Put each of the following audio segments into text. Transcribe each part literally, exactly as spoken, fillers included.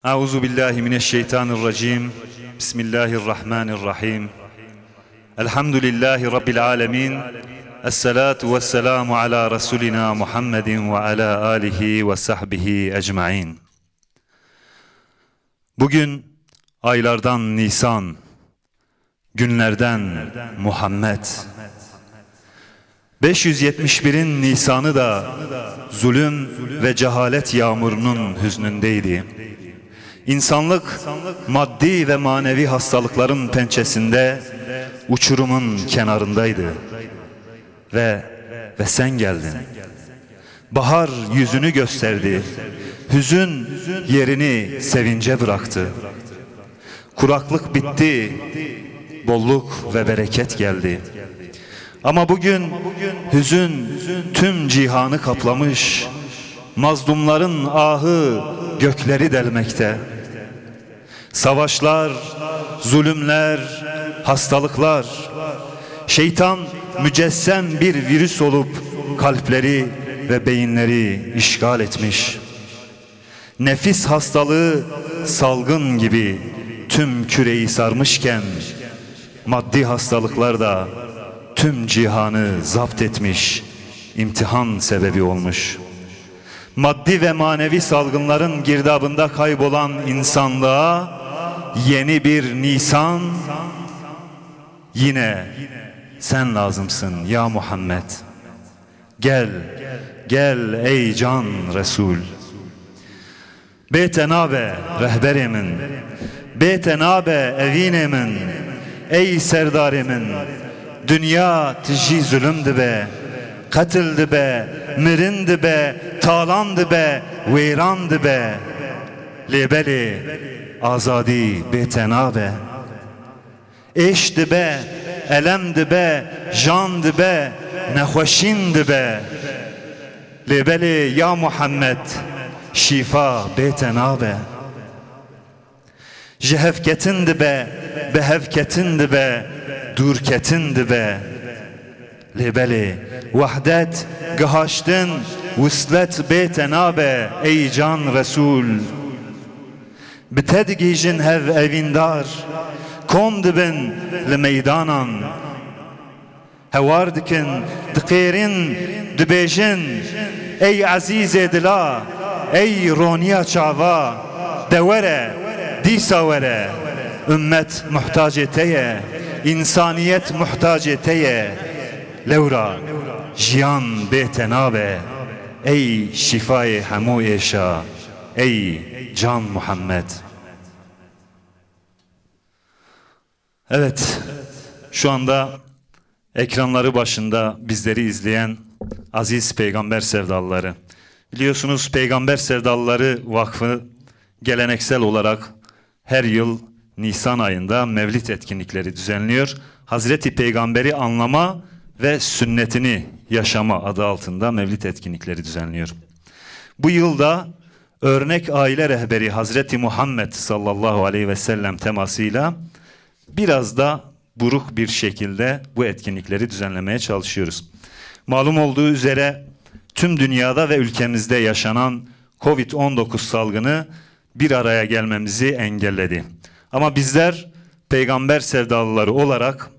أعوذ بالله من الشيطان الرجيم. بسم الله الرحمن الرحيم. الحمد لله رب العالمين. الصلاة والسلام على رسولنا محمد وعلى آله وصحبه أجمعين. Bugün aylardan Nisan, günlerden Muhammed. Beş yüz yetmiş birin Nisanı da zulüm ve cehalet yağmurunun hüznündeydi. İnsanlık maddi ve manevi hastalıkların pençesinde, uçurumun kenarındaydı. Ve, ve sen geldin. Bahar yüzünü gösterdi. Hüzün yerini sevince bıraktı. Kuraklık bitti. Bolluk ve bereket geldi. Ama bugün hüzün tüm cihanı kaplamış. Mazlumların ahı gökleri delmekte. Savaşlar, zulümler, hastalıklar. Şeytan mücessem bir virüs olup kalpleri ve beyinleri işgal etmiş. Nefis hastalığı salgın gibi tüm küreyi sarmışken, maddi hastalıklar da tüm cihanı zapt etmiş, imtihan sebebi olmuş. Maddi ve manevi salgınların girdabında kaybolan insanlığa yeni bir Nisan, yine sen lazımsın ya Muhammed. Gel, gel ey can Resul. Bê te nabe rehberê min, bê te nabe evînê min, ey serdarê min. Dinya tijî zulüm dibe, qetil dibe, mirin dibe, talan dibe, wêran dibe. Lê belê azadî bê te nabe. Êş dibe, elem dibe, jan dibe, nexweşîn dibe. Lê belê ya Muhammed, şîfa bê te nabe. Ji hevketin dibe, bi hevketin dibe, dûrketin dibe. Lê belê wehdet, gihaştin, wislet bê te nabe, ey can Resul. Bi te digihîjin hev evîndar, kom dibin li meydanan. Hewar dikin, diqêrin, dibêjin, ey ezîzê dila, ey roniya çava, de were, dîsa were. Ummet muhtacê te ye, insaniyet muhtacê te ye. Lewra jiyan bê te nabe, ey şîfayê hemû êşa, ey can Muhammed. Evet, şu anda ekranları başında bizleri izleyen aziz peygamber sevdalıları. Biliyorsunuz, Peygamber Sevdalıları Vakfı geleneksel olarak her yıl Nisan ayında Mevlid etkinlikleri düzenliyor. Hazreti Peygamber'i anlama ve sünnetini yaşama adı altında Mevlid etkinlikleri düzenliyor. Bu yılda örnek aile rehberi Hazreti Muhammed sallallahu aleyhi ve sellem temasıyla biraz da buruk bir şekilde bu etkinlikleri düzenlemeye çalışıyoruz. Malum olduğu üzere, tüm dünyada ve ülkemizde yaşanan Covid on dokuz salgını bir araya gelmemizi engelledi. Ama bizler peygamber sevdalıları olarak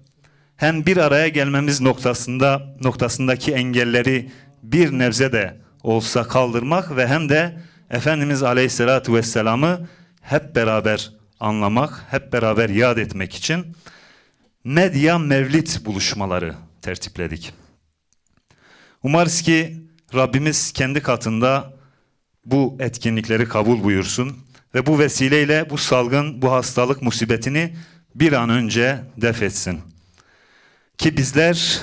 hem bir araya gelmemiz noktasında, noktasındaki engelleri bir nebze de olsa kaldırmak ve hem de Efendimiz Aleyhisselatü Vesselam'ı hep beraber anlamak, hep beraber yad etmek için medya mevlid buluşmaları tertipledik. Umarız ki Rabbimiz kendi katında bu etkinlikleri kabul buyursun ve bu vesileyle bu salgın, bu hastalık musibetini bir an önce def etsin. Ki bizler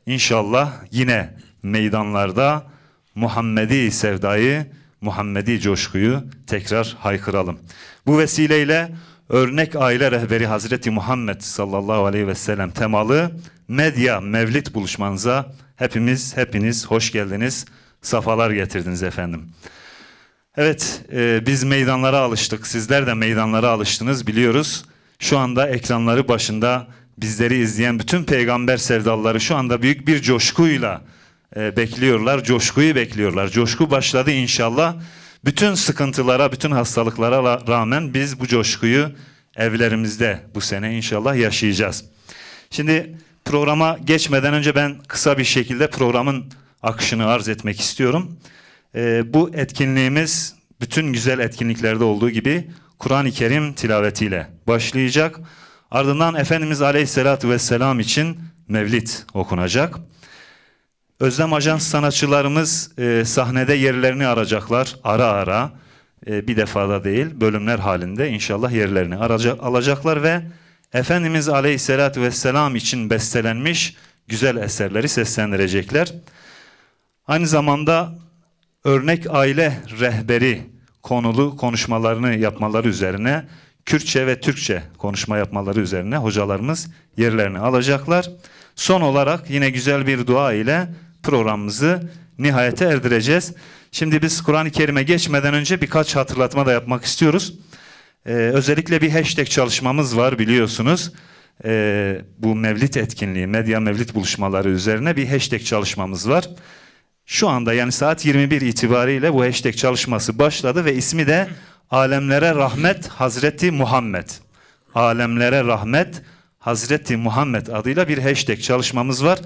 inşallah yine meydanlarda Muhammedi sevdayı, Muhammedi coşkuyu tekrar haykıralım. Bu vesileyle örnek aile rehberi Hazreti Muhammed sallallahu aleyhi ve sellem temalı medya mevlid buluşmanıza hepimiz, hepiniz hoş geldiniz, safalar getirdiniz efendim. Evet, e, biz meydanlara alıştık, sizler de meydanlara alıştınız, biliyoruz. Şu anda ekranları başında bizleri izleyen bütün peygamber sevdalıları şu anda büyük bir coşkuyla e, bekliyorlar, coşkuyu bekliyorlar. Coşku başladı inşallah. Bütün sıkıntılara, bütün hastalıklara la- rağmen biz bu coşkuyu evlerimizde bu sene inşallah yaşayacağız. Şimdi programa geçmeden önce ben kısa bir şekilde programın akışını arz etmek istiyorum. Ee, bu etkinliğimiz bütün güzel etkinliklerde olduğu gibi Kur'an-ı Kerim tilavetiyle başlayacak. Ardından Efendimiz Aleyhisselatü Vesselam için mevlid okunacak. Özlem Ajans sanatçılarımız, e, sahnede yerlerini arayacaklar. Ara ara, e, bir defada değil, bölümler halinde inşallah yerlerini araca- alacaklar ve Efendimiz Aleyhisselatü Vesselam için bestelenmiş güzel eserleri seslendirecekler. Aynı zamanda örnek aile rehberi konulu konuşmalarını yapmaları üzerine, Kürtçe ve Türkçe konuşma yapmaları üzerine hocalarımız yerlerini alacaklar. Son olarak yine güzel bir dua ile programımızı nihayete erdireceğiz. Şimdi biz Kur'an-ı Kerim'e geçmeden önce birkaç hatırlatma da yapmak istiyoruz. Ee, özellikle bir hashtag çalışmamız var biliyorsunuz. Ee, bu Mevlid etkinliği, medya Mevlid buluşmaları üzerine bir hashtag çalışmamız var. Şu anda, yani saat yirmi bir itibariyle bu hashtag çalışması başladı ve ismi de Alemlere Rahmet Hazreti Muhammed. Alemlere Rahmet Hazreti Muhammed adıyla bir hashtag çalışmamız var.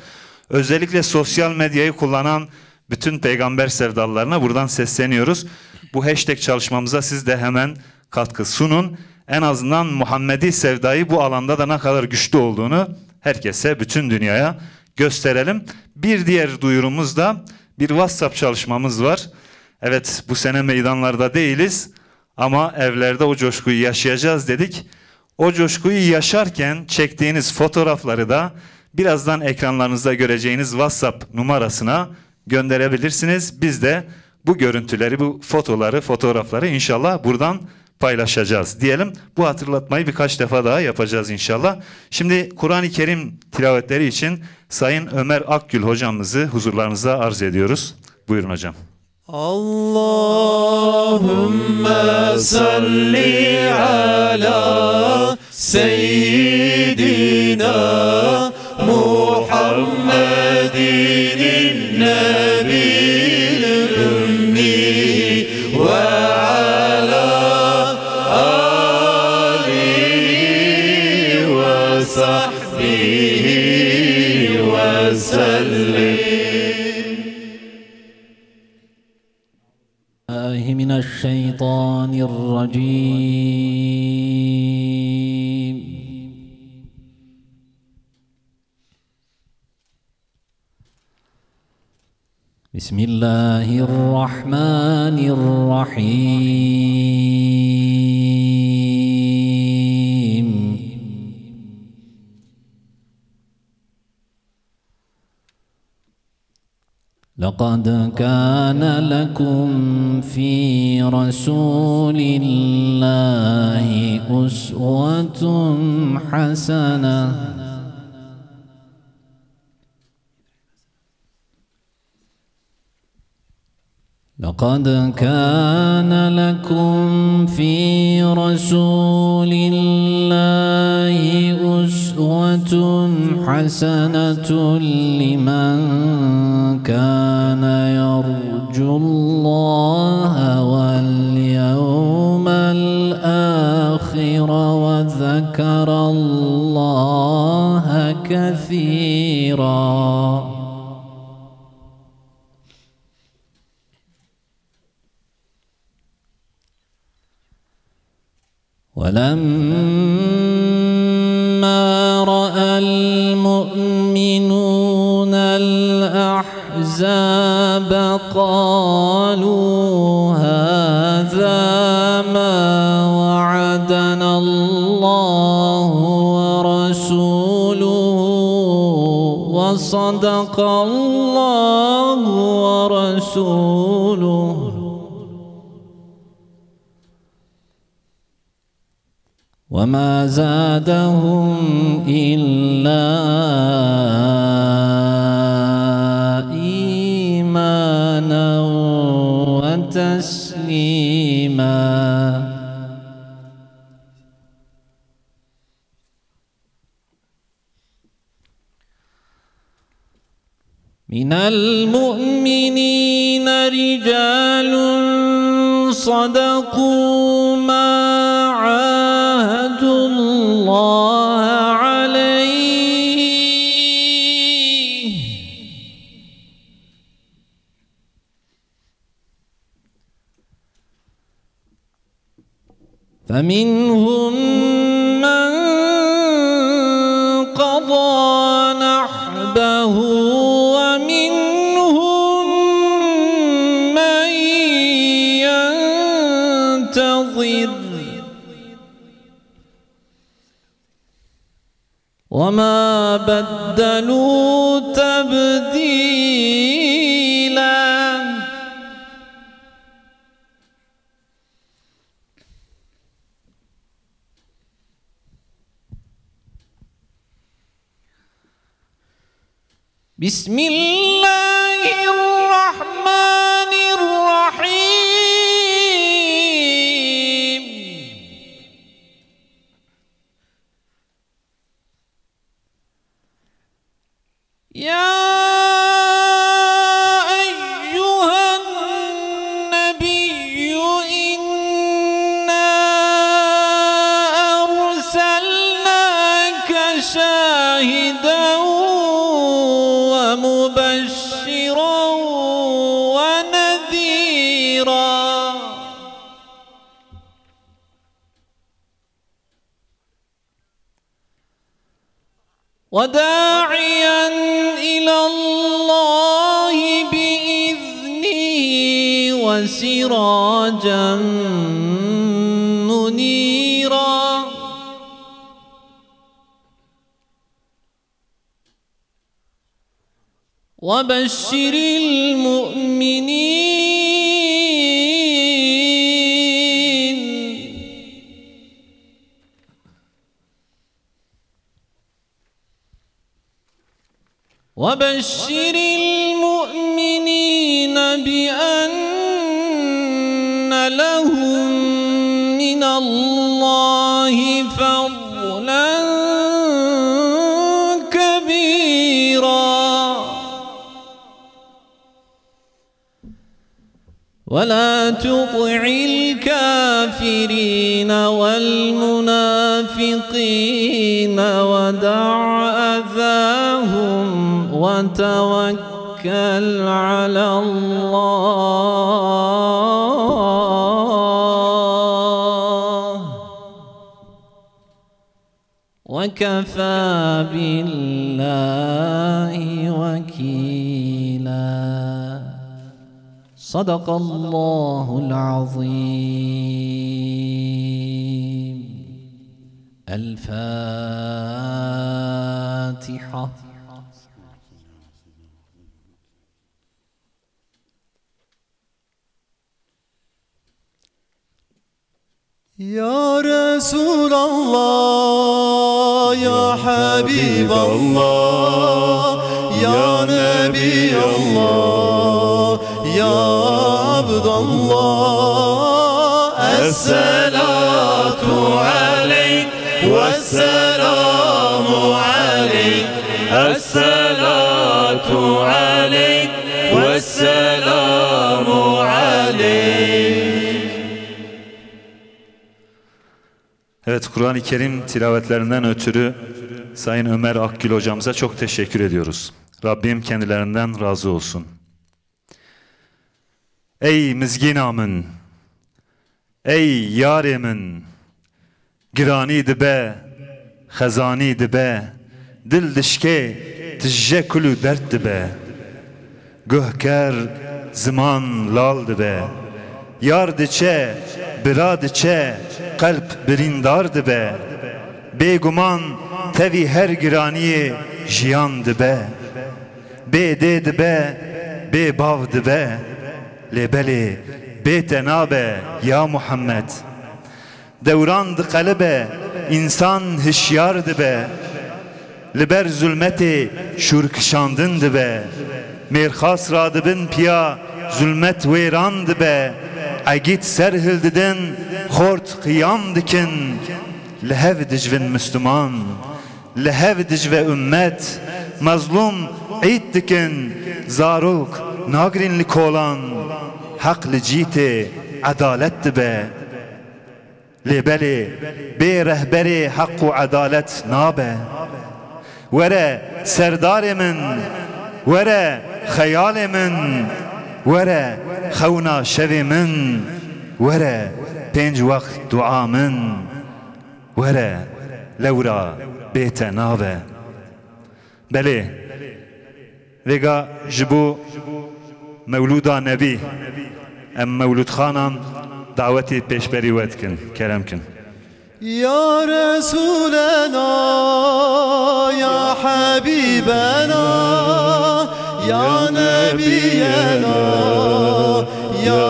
Özellikle sosyal medyayı kullanan bütün peygamber sevdalılarına buradan sesleniyoruz. Bu hashtag çalışmamıza siz de hemen katkı sunun. En azından Muhammedi sevdayı bu alanda da ne kadar güçlü olduğunu herkese, bütün dünyaya gösterelim. Bir diğer duyurumuz da bir WhatsApp çalışmamız var. Evet, bu sene meydanlarda değiliz ama evlerde o coşkuyu yaşayacağız dedik. O coşkuyu yaşarken çektiğiniz fotoğrafları da birazdan ekranlarınızda göreceğiniz WhatsApp numarasına gönderebilirsiniz. Biz de bu görüntüleri, bu fotoları, fotoğrafları inşallah buradan paylaşacağız diyelim. Bu hatırlatmayı birkaç defa daha yapacağız inşallah. Şimdi Kur'an-ı Kerim tilavetleri için Sayın Ömer Akgül hocamızı huzurlarınıza arz ediyoruz. Buyurun hocam. اللهم صل على سيدنا محمد النبي الأمي وعلى آله وصحبه وسلم. الله من الشيطان الرجيم. بسم الله الرحمن الرحيم. لقد كان لكم في رسول الله أسوة حسنة. لقد كان لكم في رسول الله أسوة حسنة لمن كان يرجو الله واليوم الآخر وذكر الله كثيرا. ولما رأى المؤمنون الأحزاب قالوا هذا ما وعدنا الله ورسوله وصدق الله ورسوله وما زادهم إلا إيمانا وتسليما. من المؤمنين رجال صدقوا ما عاهدوا الله عليه. فمنهم من قضى نحبه ومنهم من ينتظر وما بدلوا تبديلا. بسم الله الرحمن الرحيم. يا أيها النبي إنا أرسلناك شاهدا ومبشرا ونذيرا. وداعيا إلى الله بإذنه وسراجا منيرا. وبشر المؤمنين. وبشر المؤمنين بأن لهم من الله فضلا كبيرا. ولا تطع الكافرين والمنافقين ودع أذاهم وتوكل على الله. وكفى بالله وكيلا. صدق الله العظيم. الفاتحة. يا رسول الله، يا حبيب الله، يا نبي الله، يا عبد الله، الصلاة عليك والسلام عليك، الصلاة عليك والسلام عليك. Evet, Kur'an-ı Kerim tilavetlerinden ötürü Sayın Ömer Akgül hocamıza çok teşekkür ediyoruz. Rabbim kendilerinden razı olsun. Ey mizgîna min, ey yarê min, giranî dibe, xezanî dibe, dil dişkê, tije kul û derd dibe. Guh ker, ziman lal dibe. Yar diçe, bira diçe, qelb birîndar dibe. Bêguman tevî her giraniyê jiyan dibe. Bê dê dibe, bê bav dibe. Lê belê bê te nabe ya Muhammed. Dewran diqelibe, însan hişyar dibe. Li ber zulmetê şûr kişandin dibe. Mêrxas radibin piya zulmet wêran dibe. Egît ser hildidin, xort qiyam dikin. Li hev dijvin Misliman. Li hev dijve ummet, mezlûm îd dikin, zarok nagrîn li kolan. Heq li cî tê, edalet dibe. Lê belê bê rehberê heq û edalet nabe. Were serdarê min, were xeyalê min, were xewna şevê min, were pênc wext dua min, were lewra bê te nabe. Belê, vêga ji bo Mewlûda Nebî, em mewlûdxanan dawetê pêşberî we dikin. Kerem kin. يا رسولنا، يا حبيبنا، يا نبينا، يا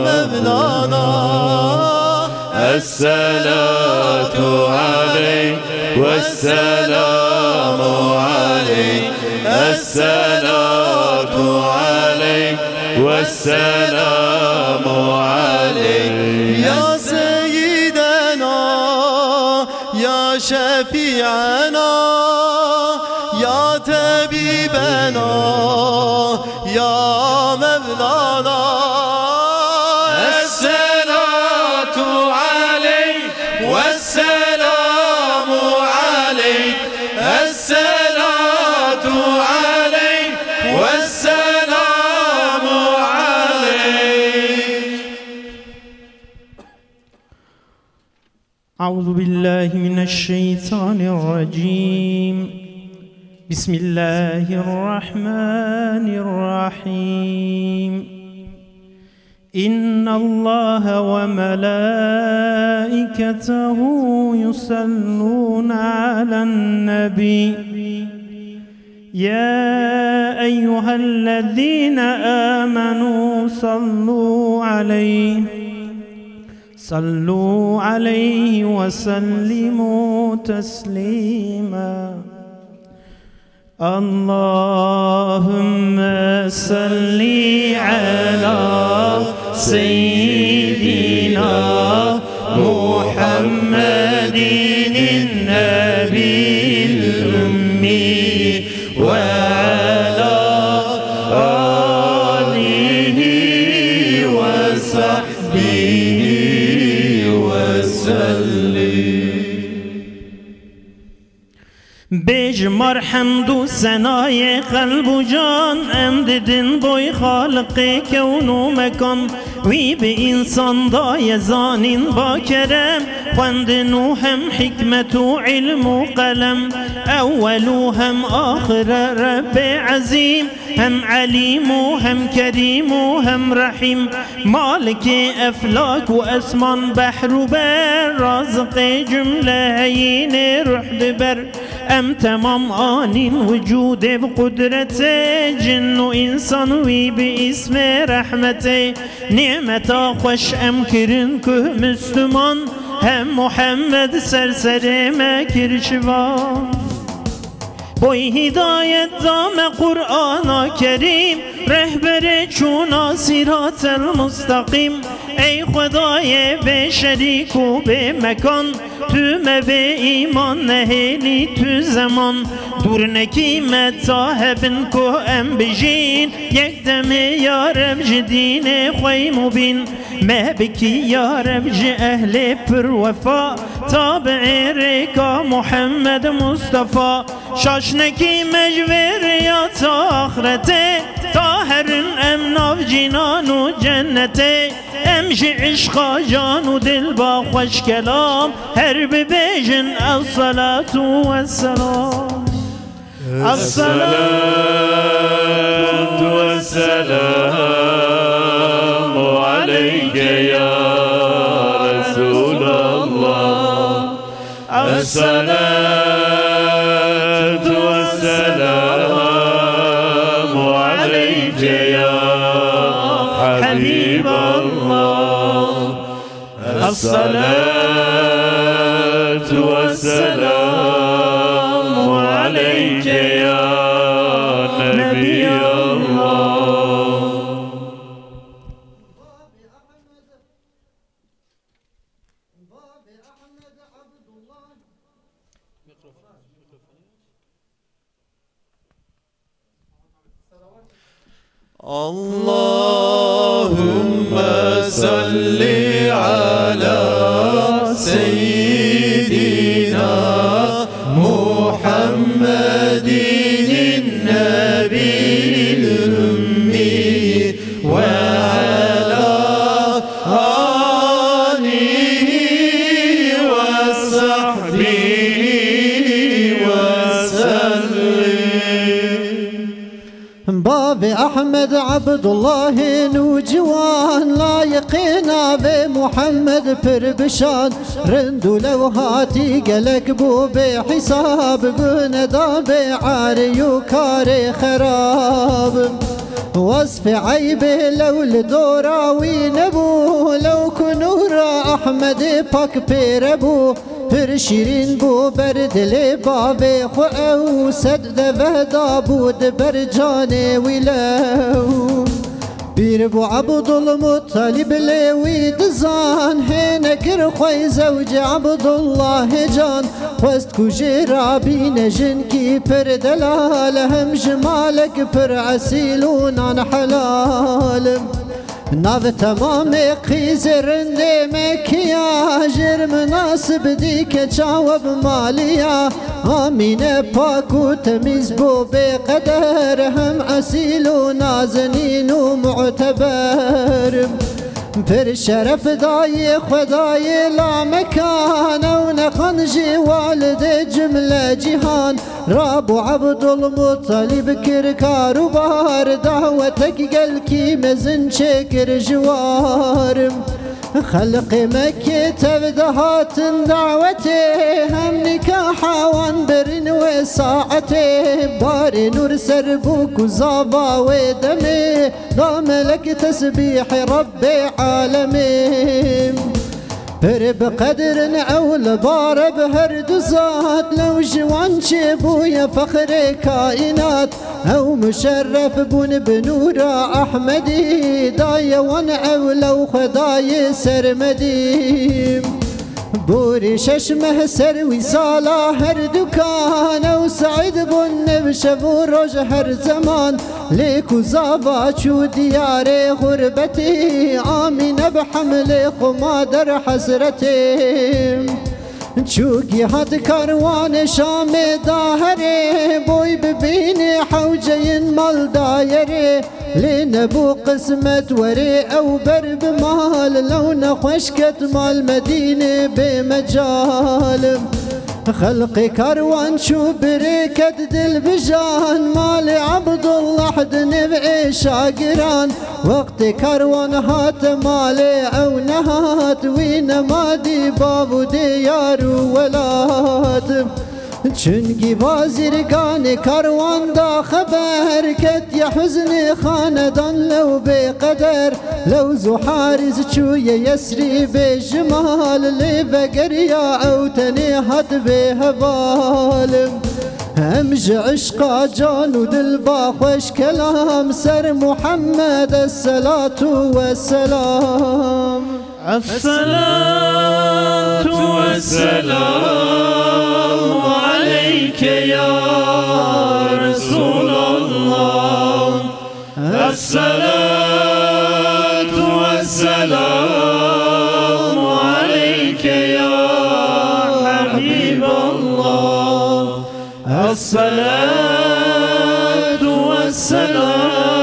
مولانا، الصلاة عليك والسلام عليك، الصلاة عليك والسلام عليك، يا سيدنا، يا شفيعنا، يا طبيبنا، يا مولانا، الصلاة عليك والسلام عليك، الصلاة عليك والسلام عليك. أعوذ بالله من الشيطان الرجيم. بسم الله الرحمن الرحيم. إن الله وملائكته يصلون على النبي. يا أيها الذين آمنوا صلوا عليه، صلوا عليه وسلموا تسليما. اللهم صل على سيدنا محمد النبي الأمي وعلى آله وصحبه وسلم. Bêj mar hemd û senayê qelb û can, em didin boy Xaliqê kewn û mekan. Wî bi însan daye zanîn ba kerem, xwendin û hem hikmet û ilm û qelem. Ewwel û hem axire Rebbê Ezîm, hem Elîm û hem Kerîm û hem Rehîm. Malikê eflak û esman, behr û ber, raziqê cumle heyînê ruh diber. Em temam anîn wicûdê bi qudretê, cin û însan wî bi îsmê rehmetê. Nîmeta xweş em kirin ku Müslüman, hem Muhammed ser serê me kir şivan. Boy hidayet da me Qur'ana Kerîm, rehberê çûna sîratel mustaqîm. Ey Xwedayê bê şerîk û bê mekan, tu me bê îman nehêlî tu zeman. Dûr nekî me ta hebin ku em bijîn, yek demê ya Reb ji dînê xwey mubîn. Me bikî ya Reb ji ehlê pir wefa, tabi'ê rêka Muhammed Mustafa. Şaş nekî me ji vê rêya ta axretê, ta herin em nav cînan û cennetê. Em ji îşqa can û dil ba xweş kelam, her bibêjin: Esselatu vesselam. الصلاة والسلام عليك يا رسول الله. الصلاة والسلام عليك يا حبيب الله. الصلاة والسلام عليك يا نبي الله. اللهم صل على سيدنا محمد النبي الأمي وعلى آله وصحبه وسلم. Bavê Ehmed Ebdullahê nûciwan, layiqê navê Muhammed pir bi şan. Rind û lewhatî gelek bû bê hîsab, gune da bê arê û karê xerab. Wesfê eybê lew li dora wî nebû, lew ku nûra Ehmedê pak pêre bû. Pir şîrîn bû ber dilê bavê xwe ew, sed deve dabû di ber canê wî lew. Pîr bû Ebdulmuttalîb lê wî dizan, hê nekir xwe zewcê Ebdullahê can. Xwest ku jê re bîne jinkî pir delal, hem ji malek pir esîl û nan helal. Nav temamê qîzê rindê Mekî ya, jêr minasib dîke çawa bi malî ya. Amîne pak û temîz bû bê qeder, hem esîl û nazenîn û muteber. Pir şeref dayê Xwedayê lamekan, ew nexan jî walidê cimle cîhan. Rabû Ebdulmuttalîb kir karûbar, dawetek gelkî mezin çêkir ji war. Xelqê Mekkê tev dihatin dawetê, hem nîkaha wan birin wê saetê. Barê nûr ser bû ku zava wê demê, da melek tesbîhê Rebbê alemê. Pir bi qedirin ew li bar e bi her du zat, lew ji wan çêbûye fexrê kaînat. Ew muşerref bûn bi nûra Ehmedî, daye wan ew lew Xwedayê sermedî. Borî şeş meh ser wîsala her dukan, ew seîd bûn nêv şev û roj her zeman. Lê ku zava çû diyarê xurbetî, Amîne bi hemlê xwe ma der hesretê. Çûkî hat karwanê Şamê daherê, boy bibînê hewceyên mal dayerê. Lê nebû qismet werê ew ber bi mal, lew nexweş ket mal Medînê bê mecal. Xelqê karwan çû birê ket dilbijan, malê Ebdullah di nêv êşa giran. Wextê karwan hate malê ew nehat, wî nema dî bav û dêyar û welat. Çungî bazîrganê karwan da xeber, ketiye huznê xanedan lew bê qeder. Lew zû Harîs çûye Yesrîbê ji mal, lê vegeriya ew tenê hat bê heval. Em ji eşqa can û dil ba xweş kelam, ser Muhammed esselatu wesselam. الصلاة والسلام عليك يا رسول الله. الصلاة والسلام عليك يا حبيب الله. الصلاة والسلام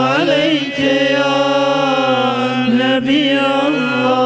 عليك يا نبي الله.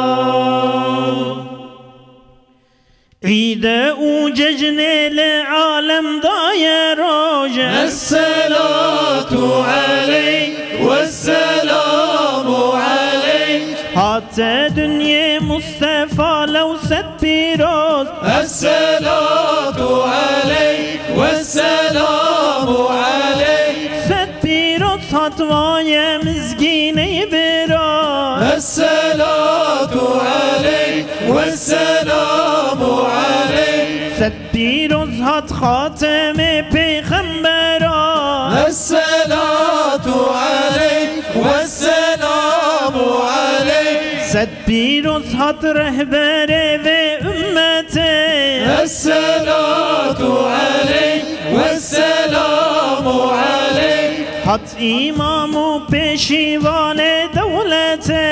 Îde û cejnê li alem daye roj. الصلاة عليك والسلام عليك. Hate dinyê Mustefa lew sed pîroz. الصلاة عليك والسلام عليك. Sed pîroz hat vaye mizgînê bira. الصلاة عليك والسلام عليك. Sed pîroz hat xatemê pêxembera. الصلاة عليك والسلام عليك. Sed pîroz hat rehberê vê ummetê. الصلاة عليك والسلام عليك. Hat îmam û pêşîvanê dewletê.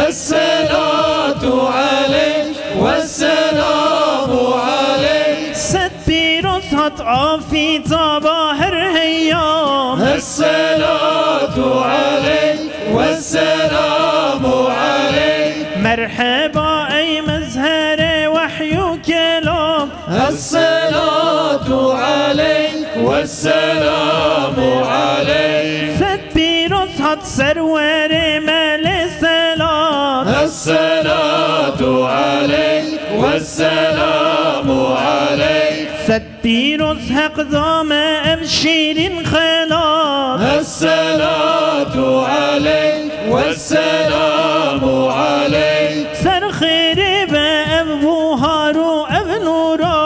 Esselatu aleyk vesselam aleyk. Sed pîroz hat afîtaba her heyam. Esselatu aleyk vesselam aleyk. Merheba ey mezherê wehy û kelam. Esselatu aleyk vesselam aleyk. Sed pîroz hat serwerê me lê selam. Esselatu aleyk vesselam aleyk. Sed pîroz heq da me ev şîrîn xelat. Esselatu aleyk vesselam aleyk. Ser xêrê be ev buhar û ev nûra.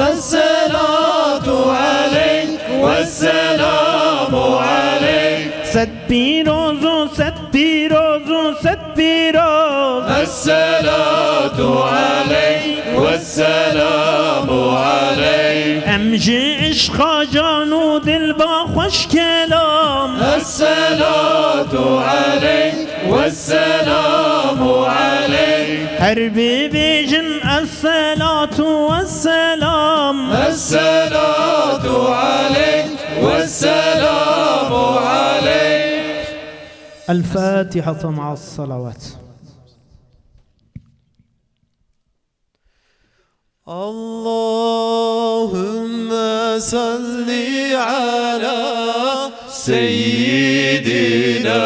Esselatu aleyk vesselam aleyk. Sed pîroz û sed pîroz û sed pîroz. Esselatu aleyk vesselam aleyk. Em ji îşqa can û dil ba xweş kelam. Esselatu aleyk vesselam aleyk. Her bibêjin esselatu vesselam. Esselatu aleyk vesselam aleyk. الفاتحة مع الصلوات. اللهم صل على سيدنا